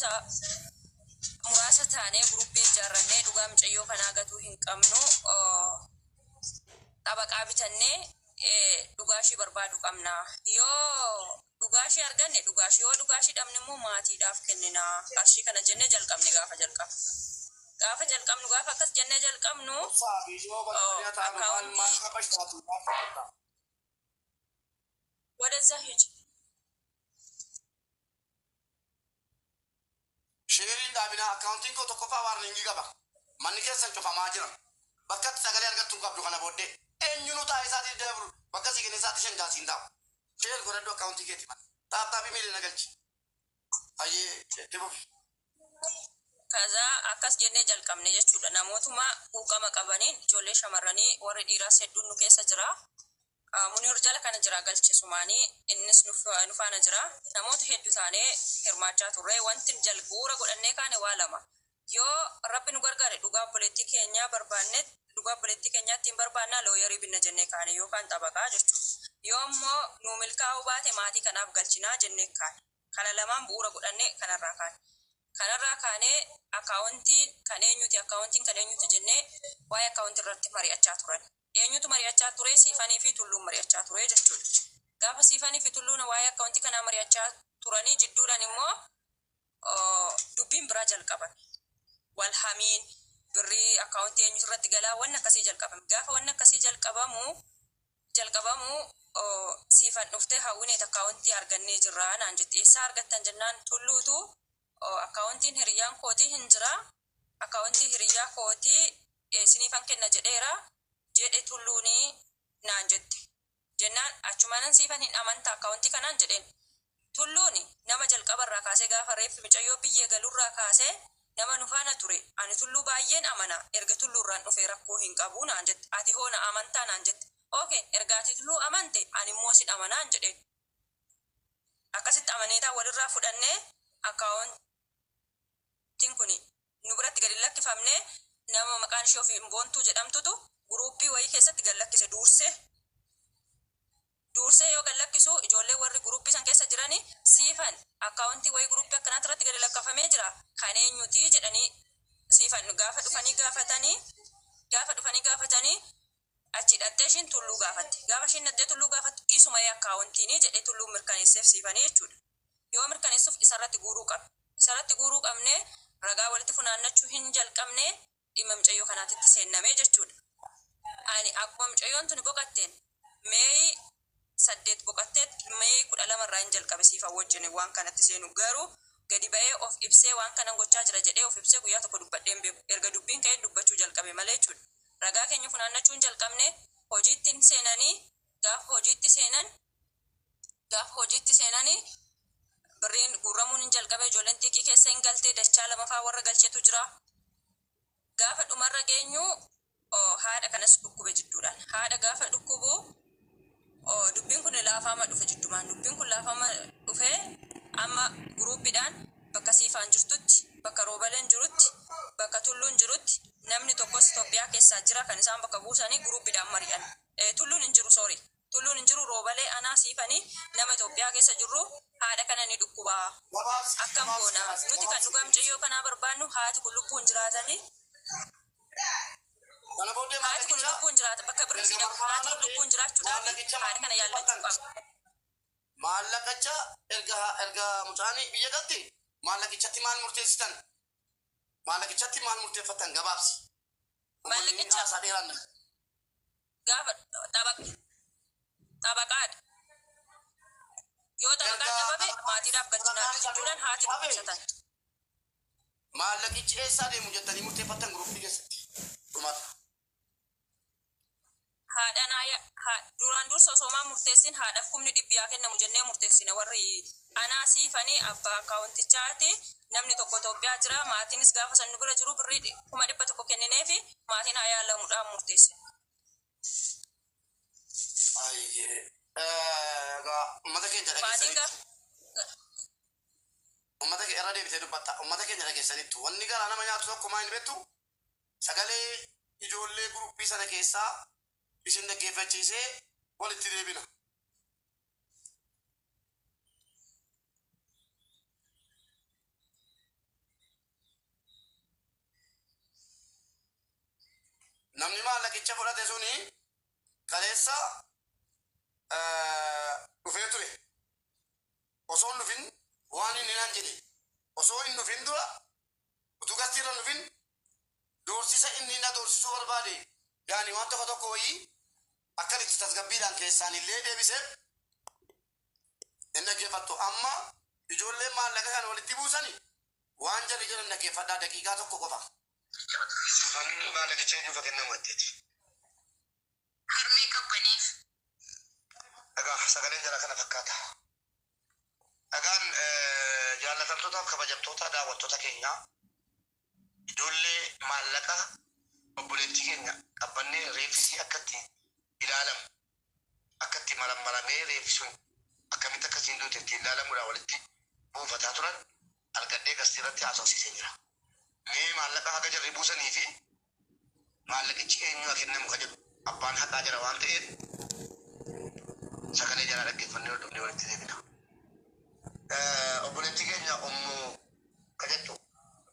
Namoota muraasa taanee guruppii ijaarrannee dhugaa mucayyoo kanaa gatuu hin qabnu, xabaqaa bitannee dhugaa ishii barbaadu qabna. Yoo dhugaa ishii arganne dhugaa ishii, yoo dhugaa ishii dhabne immoo maatiidhaaf kennina. Qarshii kana jennee jalqabne gaafa jalqabnu. Gaafa jalqabnu gaafa akkas jennee jalqabnu Obsaa viidiyoo bal'aa taanu maal maal akkaawuntii qabashtaatu maal qabata? ወደዛ ሂጅ። Sheeriin dhaabinaa akkaawuntiin koo tokkoffaa waarningii qaba. Manni keessan cufamaa jira. Bakka itti sagalee argattu hin qabdu kana booddee. Eenyuun taa'ee isaatii dabru bakka si kennee isaatii shan jaasiin taa'u. Sheer godhadhu akkaawuntii keetii mana. Taaptaabii miiliyoona galchi. Hayyee itti fufi. ከዛ akkas jennee jalqabne jechuudha. Namootuma quuqama qabaniin ijoollee shamarranii warri dhiiraas hedduun nu keessa jira. Muniir jala kana jira galche sumaanii innis nu faana jira. Namoota hedduu taanee hirmaachaa turre. Wanti bu'uura godhannee kaane waa lama. Yoo Rabbi nu gargaare dhugaa obboleettii keenyaa barbaanne dhugaa obboleettii keenyaatti hin barbaannaa looyarii binna jennee kaane yookaan xabaqaa jechuudha. Yoo immoo nu milkaa'uu baate maatii kanaaf galchinaa jennee kaane. Kana lamaan bu'uura godhannee kanarraa kaane. Kanarraa kaanee akkaawuntiin kan eenyuti akkaawuntiin kan eenyuti jennee waa'ee akkaawuntii irratti mari'achaa turan. Eenyutu mari'achaa ture? Siifanii fi Tulluun mari'achaa ture jechuudha. Gaafa Siifanii fi Tulluun waa'ee akkaawuntii kanaa mari'achaa turanii jidduudhaan immoo dubbiin biraa jalqabame. Wal hamiin birrii akkaawuntii eenyutu irratti galaa wanni akkasii jalqabame. Gaafa wanni akkasii jalqabamu Siifan dhuftee hawwineet akkaawuntii argannee jirra naan jette. Eessaa argattan jennaan Tulluutu akkaawuntiin hiriyyaan kootii hin jira. Akkaawuntii hiriyyaa kootii isiniifan kenna jedheera jedhe Tulluuni naan jette. Jennaan achumaanan Siifan hin amanta akkaawuntii kanaan jedheen. Tulluuni nama jalqabarraa kaasee gaafa reeffi mucayyoo biyyee galurraa kaasee nama nu faana ture. Ani Tulluu baay'een amana. Erga Tulluurraan dhufee rakkoo hin qabu naan jette. Ati hoo na amantaa naan jette. Okay, erga ati Tulluu amante ani immoo sin amanaan jedheen. Akkasitti amaneetaa walirraa fudhannee akkaawuntiin kun nu biratti gadi lakkifamne nama maqaan ishee ofiin Boontuu jedhamtutu guruuppii wayii keessatti gad lakkise duursee. Duursee yoo gad lakkisu ijoollee warri guruuppii san keessa jirani Siifan akkaawuntii wayii guruuppii akkanaatti irratti gadi lakkifamee jira kan eenyuti jedhanii Siifan gaafa dhufanii gaafatanii gaafa dhufanii gaafatanii achi dhattee ishiin Tulluu gaafatte. Gaafa ishiin dhattee Tulluu gaafattu isuma akkaawuntiinii jedhee Tulluu mirkaneesseef Siifanii jechuudha. Yoo mirkaneessuuf isarratti guuruu qabne. Isarratti guuruu qabne ragaa walitti funaannachuu hin jalqabne dhimma mucayyoo kanaatitti seenname jechuudha. Ani akkuma mucayyoon tuni boqatteen Meeyi 8 boqattee Meeyi 12 irraa hin jalqabe Siifan wajjin waan kanatti seenu. Garuu gadi ba'ee of ibsee waan kanan gochaa jira jedhee of ibsee guyyaa tokko dubbadhee hin beeku. Erga dubbiin ka'een dubbachuu jalqabe malee jechuudha. Ragaa keenya funaannachuu hin jalqabne hojiitti hin seenanii gaafa hojiitti seenan gaafa hojiitti seenanii birriin guurramuun hin jalqabe ijoolleen xiiqii keessa hin galtee dachaa lamafaa warra galchetu jira. Gaafa dhumarra geenyu haadha kanas dhukkube jidduudhaan. Haadha gaafa dhukkubu dubbiin kun laafaama dhufe jiddumaan. Dubbiin kun laafaama dhufe amma guruuppiidhaan bakka Siifaan jirtutti, bakka Roobaleen jirutti, bakka Tulluun jirutti namni tokkos Itoophiyaa keessaa jira kan isaan bakka buusanii guruuppiidhaan mari'an. Tulluun hin jiru sorry. Tulluun hin jiru Roobalee anaa Siifanii nama Itoophiyaa keessa jirru haadha kana ni dhukkubaa. Gabaabsi Akkam gabaabsi goona? kaasi Nuti kan gabaabsi dhugaa mucayyoo kanaa barbaannu haati kun lubbuun jiraatanii Kana booddee haati kun maallaqicha lubbuun jiraata bakka birri erga si dhabu haati kun marfamaan lubbuun jiraachuudhaaf maallaqicha maal haadha kana yaallachuu murteeffatan? qaba. Maallaqicha erga erga mucaan biyya galte maallaqichatti maal murteessitan? Maallaqichatti maal murteeffatan gabaabsi? Uummanni Maallaqicha haasaa dheeraan dha. gaafa xabaqaadha. Yoo Erga xabaqaan dhabame maatiidhaaf galchinaa xabaqaan jidduudhaan haati dhabe dhukkubsatan. Maallaqichi eessaa deemu jettanii murteeffattan guruppii keessatti? Dhumata. Haadha naaya duraan dursa osoo maa murteessin haadhaaf kumni dhibbi haa kennamu jennee murteessine warri anaa Siifanii abbaa akkaawuntichaati namni tokko Itoophiyaa jira maatiinis gaafa san nu bira jiru birrii 100,000 kennineefi maatiin haa yaalamuudhaan murteessine. Ayyee. Egaa uummata keenya Maatiin dhageessanitti. gaafa Uummata keenya irra deebitee dubbatta. Uummata keenya dhageessanitti. Wanni garaa nama nyaatu tokko maa hin beektu? Sagalee ijoollee guruppii sana keessaa isin dhaggeeffachiisee walitti deebina. Namni maallaqicha fudhate suni kaleessa dhufee ture. Osoo hin dhufin waan inni naan jedhe, osoo hin dhufin dura, utuu gastiirra hin dhufin, doorsisa inni na doorsisuu barbaade, yaani waan tokko tokko wayii akka itti tasgabbiidhaan keessaan illee deebiseef hin dhaggeeffattu. Amma ijoolleen maallaqa kana walitti buusani waan jarri jedhan dhaggeeffadhaa, daqiiqaa tokko qofa. Maallaqicha eenyuuf kennamu jetteeti? Harmee Qabbaneef. Egaa sagaleen jala kana fakkaata. Dhagaan jaallatamtootaaf kabajamtoota daawwattoota keenyaa, ijoollee maallaqa obboleettii keenya Qabbannee reeffisii akka itti ilaalamu, akka itti marammaramee, reeffi sun akkamitti akkasiin duute itti ilaalamuudhaan walitti buufataa turan argadhee gastii irratti haasofsiisee jira. Mee maallaqa haga jarri buusanii fi maallaqichi eenyu haa kennamu ka jedhu abbaan haqaa jira waan ta'eef, sagalee jalaa dhaggeeffannee hordofnee walitti deebina. Obboleettii keenya Ummu ka jettu,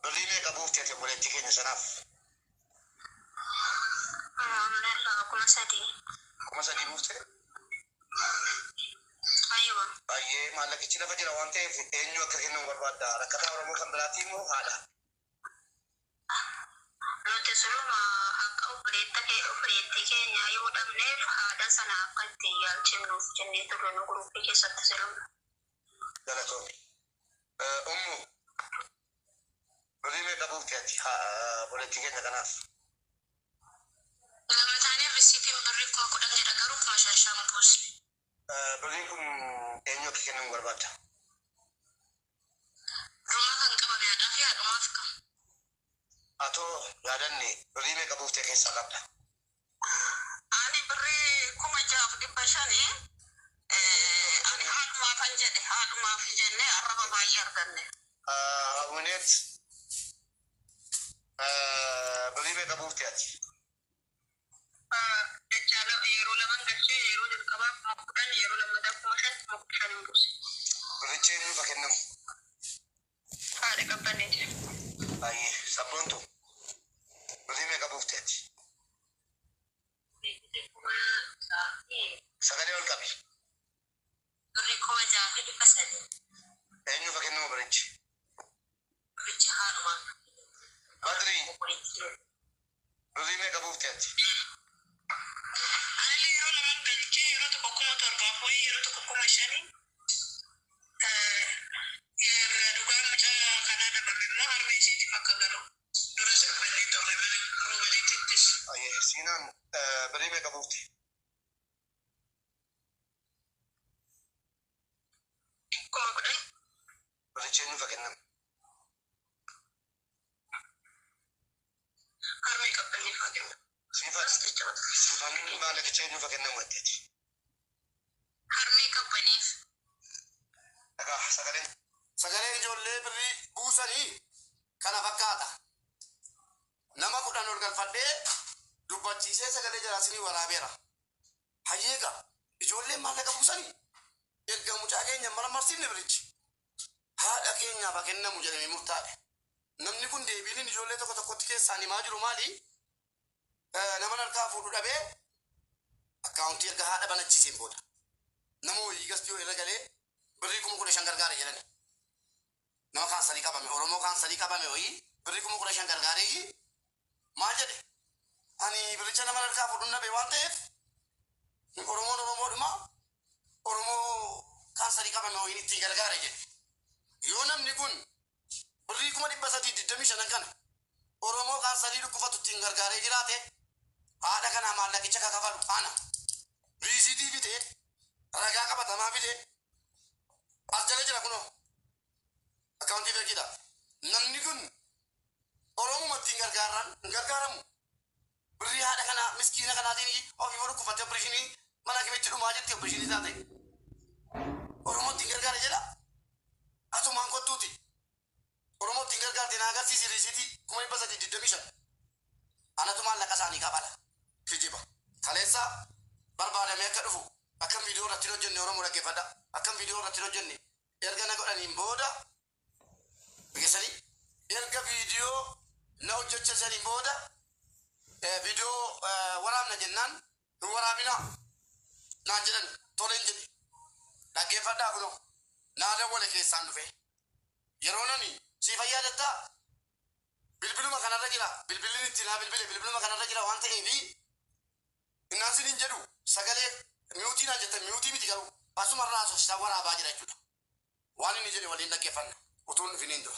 birrii meeqa buufte ati obboleettii keenya sanaaf? 3,000. 3,000 buufte? Aywa. Baay'ee, maallaqichi lafa jira waan ta'eef eenyu akka kennamu barbaadda? Rakkataa Oromoo kan biraatii immoo haadha? Nuti suluma akka obboleettii keenya yoo dhabneef haadha sana akka itti yaalchifnuuf jennee turre nu guruppii keessatti siluma. Galatoomi. Ummu, birrii meeqa buufte ati obboleettii keenya kanaaf? Lama taanee risiitiin birrii 10,000 jedha, garuu 5,500 buusne. Birriin kun eenyu akka kennamu barbaadda? Rumaa kan qabame haadhaa fi haadhumaaf qaba. Atoo yaadanne, birrii meeqa buuftee keessaa qabda? Ani birrii 6,500, ani haadhumaafan jedhe, haadhumaaf jennee arraba baay'ee arganne. Hawwineet, birrii meeqa buufte ati? Dachaa yeroo laman galchee, yeroo jalqabaa 10,000, yeroo lammataa 5,000, 15,000 hin buuse. Birrichi eenyuuf haa kennamu? Haadha Qabbaneeti. Baay'ee, sabboontu, birrii meeqa buufte ati? Sagalee ol qabi. Birrii 6,300. Eenyuuf haa kennamu birrichi? Birrichi haadhumaaf. Badrii, birrii meeqa buufte ati? Ani yeroo laman galchee, yeroo tokko 7,000 wayii, yeroo tokko 5,000. Dhugaa mucaa kanaa dhabame immoo harmee isiitiif akka galu dura sirbannee turre mana roobaleetittis. Baay'ee, Siinaan, birrii meeqa buufte? 10,000. Birrichi eenyuuf haa kennamu? Harmee Qabbaneef haa kennamu. Siifan, Siifan, maallaqicha eenyuuf haa kennamu jetteeti? Harmee Qabbaneef. Egaa sagaleen Sagaleen ijoollee birrii buusanii kana fakkaata. Nama 10 ol galfadhee dubbachiisee sagalee jalaasinii waraabeera. Hayyeega, ijoolleen maallaqa buusanii erga mucaa keenya marmarsiifne birichi haadha keenyaaf haa kennamu jedhamee murtaa'e. Namni kun deebiin ijoollee tokko tokkotti keessaan himaa jiru maali? Nama harkaa fuudhu dhabee akkaawuntii erga haadha banachiiseen booda nama wayii gastii irra galee birrii 15,000 gargaare jedhani. Nama kaansarii qabame, Oromoo kaansarii qabame wayii birrii 15,000 gargaaree maal jedhe? Ani birricha nama harkaa fuudhu dhabe waan ta'eef, Oromoon Oromoodhuma, Oromoo kaansarii qabame wayiin ittiin gargaare jedhe. Yoo namni kun birrii 325,000 kana Oromoo kaansarii dhukkubatu ittiin gargaaree jiraate, haadha kanaa maallaqicha ka kafalu ana. Riisiitii fidee, ragaa qabatamaa fidee as jala jira, kunoo akkaawuntii beekidha. Namni kun Oromuma ittiin gargaaran hin gargaaramu. Birrii haadha kanaa miskiina kanaatiin ofii dhukkufatee opereeshinii mana kimitti dhumaa jetti, opereeshinii taate. Oromoo ittiin gargaara jedha. Asumaan kottuuti. Oromoo ittiin gargaarte na agarsiisi riisiitii 325,000. Anatu maallaqa isaanii kafala. Kijiba. Kaleessa barbaadamee akka dhufu, akkam viidiyoo irratti hin hojjenne, Oromoo dhaggeeffadha. Akkam viidiyoo irratti hin hojjenne erga na godhaniin booda dhageessanii, erga viidiyoo na hojjechisaniin booda Viidiyoo waraabna jennaan hin waraabinaa naan jedhan, toleen jedhe. Dhaggeeffadhaa, kunoo naa dawwale keessaan dhufe. Yeroo nani siif yaadatta, bilbiluma kanarra jira, bilbilli itti naa bilbile bilbiluma kanarra jira waan ta'eefi innaan sin hin jedhu, sagalee mute naan jettan, mute miti, garuu asumarraa asoosaa waraabaa jira jechuudha. Waan inni jedhe waliin dhaggeeffanna utuun dhufiniin dura.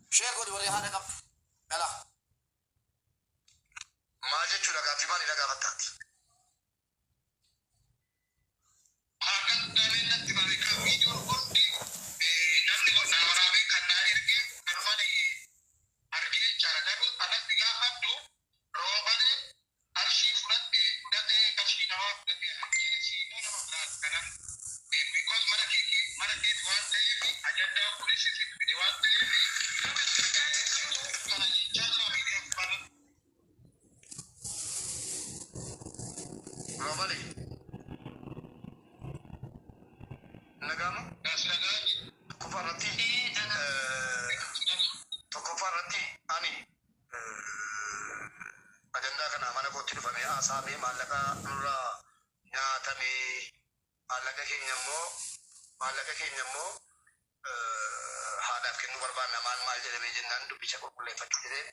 Share godhi warri haadha qabdu. Dhala. Maal jechuudha? Gaaffii maalii na gaafattaati? Akkas dameen natti barreeffama viidiyoo hundi namni naa waraabee kan naa ergee kanumaan argee jechaadha. Garuu anatti gaafadhu, roobalee qarshii fudhadhee fudhatee qarshii namaa fudhatee ajjeesiinuu nama biraati kanan because mana kee mana keeti waan ta'eef, ajandaa kunis si fide waan ta'eef, kana jechaa jira miidiyaa gubbaarratti. Roobalee. Nagaama? Nagaa. Tokkoffaa irratti ani ajandaa kana mana kootti dhufame haasa'amee, maallaqa nurraa nyaatamee, maallaqa keenya immoo haadhaaf kennuu barbaanna, maal maal jedhamee jennaan, dubbicha qulqulleeffachuu jedhee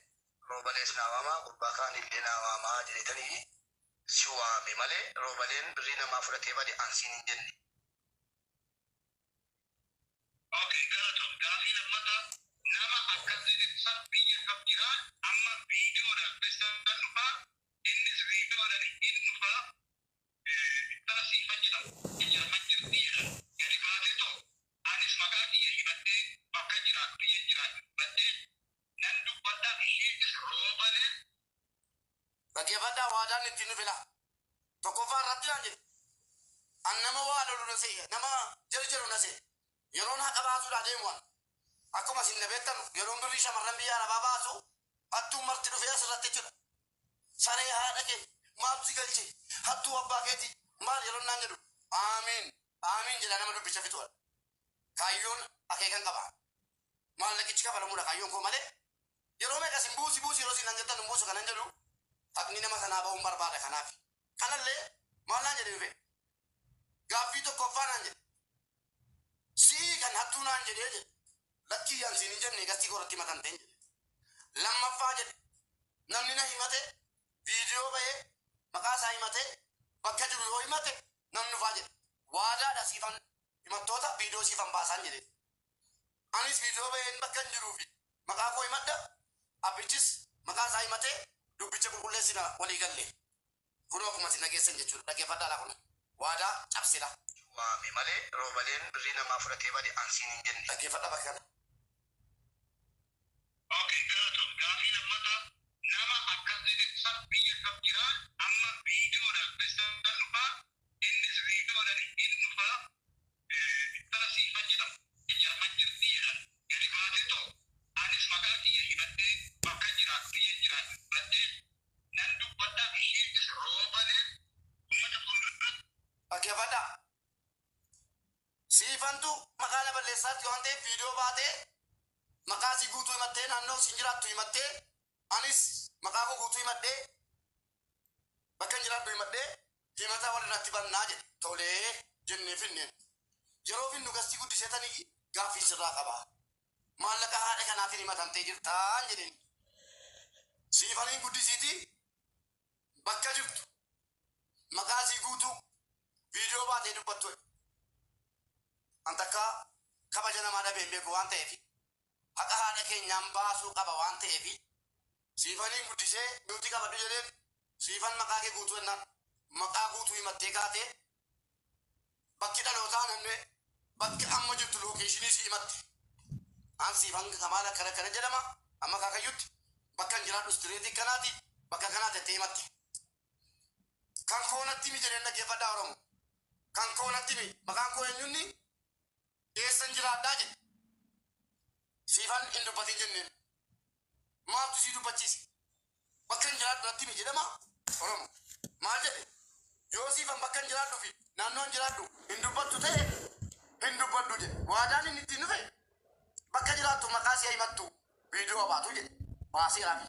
roobalees naa waamaa, gurbaa kaan illee naa waamaa jedhetanii si waame malee roobaleen birrii namaa fudhatee bade ansiin hin jenne. Okay, galatoom. Gaafii lammataa, nama akkas jedhe san biyya kam jira? Amma viidiyoodhaan isaan dhufaa, innis viidiyoodhaan hin dhufaa, intala siifan jedhamu Jarman jirti jedhan gadi baatee too, anis maqaa kiyya hibadhee, bakka jiraatu, biyya jiraatu hibadhee nan dubbadha, ishiinis roobalee. Dhaggeeffadhaa, waadaan ittiin nu fila. Tokkoffaa irratti naan jedhe. An nama waa lolu na se'e, nama jarjaru na se'e. Yeroon haqa baasuudhaa deemu an. Akkuma isin na beektan, yeroon birrii shamarran biyya arabaa baasu hattuun marti dhufee asirratti jechuudha. Saree haadha kee maaltu si galche, hattuu abbaa keeti maal yeroon naan jedhu, aamiin aamiin jedha, nama dubbicha fixuudha. Kaayyoon akeekan qaba. Maallaqichi kafalamuudha kaayyoon koo malee yeroo meeqa isin buusi buusi yeroo isin naan jettan hin buusu kanan jedhu, haqni nama sanaa ba'uun barbaada kanaaf. Kanallee maal naan jedhe dhufe? Gaaffii tokkoffaa naan jedhe. Sii kan hattuu naan jedhee jedhe. Lakkii, yaan siin hin jenne, gastii koratti matamteen jedhe. Lammaffaa jedhe. Namni na himate viidiyoo ba'ee maqaa isaa himate, bakka jiru yoo himate namni dhufaa jedhe. Waadaadha, siifan himattoota viidiyoo siifan baasaan jedhe. Anis viidiyoo ba'een bakka hin jiruu fi maqaa koo himadha. Abbichis maqaa isaa himatee dubbicha qulqulleessina walii galle. Kunoo akkuma isin dhageessan jechuudha. Dhaggeeffadhaadha kun. Waadaa cabsila. Waame malee roobaleen birrii namaa fudhatee bade ansiin hin jenne. Dhaggeeffadha bakka kana. Okay, galatoom. Gaafii lammataa, nama akkas jedhe san biyya kam jira? Amma viidiyoodhaan isaan dhufaa, innis viidiyoodhaan hin dhufaa, intala siifan jedhamu Jarman jirti jedhan gadi baatee too, anis maqaa kiyya hibadhee, bakka jiraatu, biyya jiraatu hibadhee nan dubbadha, ishiinis roobalee uummata fuulduratti. Dhaggeeffadhaa. Siifantu maqaa na balleessaatti waan ta'eef viidiyoo baatee maqaa sii guutuu himattee, naannoo siin jiraattu himattee, anis maqaa koo guutuu himadhee, bakka hin jiraadhu himadhee, himata wal irratti bannaa jedhe. Tolee jennee finneen. Yeroo finnu gastii guddiseetanii gaaffii sirraa qaba. Maallaqa haadha kanaatiin himatamtee jirtaan jedheen. Siifaniin guddisiitii bakka jirtu maqaa sii guutuu viidiyoo baatee dubbattu. An takka kabaja namaa dhabee hin beeku waan ta'eef, haqa haadha keenyaan baasuu qaba waan ta'eef, siifaniin guddisee nuti qabadhu jedheen. Siifan maqaa kee guutuu jennaan maqaa guutuu himattee kaatee, bakki dhalootaa namne, bakki amma jirtu location si himatte. An siifan kamaal akkana akkana jedhama, amma kaakayyutti bakka hin jiraadhu street kanaati, bakka kanaa jettee himatte. Kan koo natti himi jedheen. Dhaggeeffadhaa Oromoo. Kan koo natti himi, maqaan koo eenyunni, eessan jiraadhaa jedhe. Siifan hin dubbatin jenneen. Maaltu sii dubbachiise? Bakka hin jiraadhu natti himi jedhama Oromoo. Maal jedhe? Yoo siifan bakka hin jiraadhu fi naannoo hin jiraadhu hin dubbattu ta'e, hin dubbadhu jedhe. Waadaan inni ittiin dhufe bakka jiraattu maqaa si'a himattu viidiyoo baatu jedhe. Baaseeraa fi.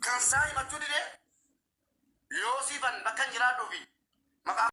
Kan isaa himachuu didee yoo siifan bakka hin jiraadhuufi maqaa.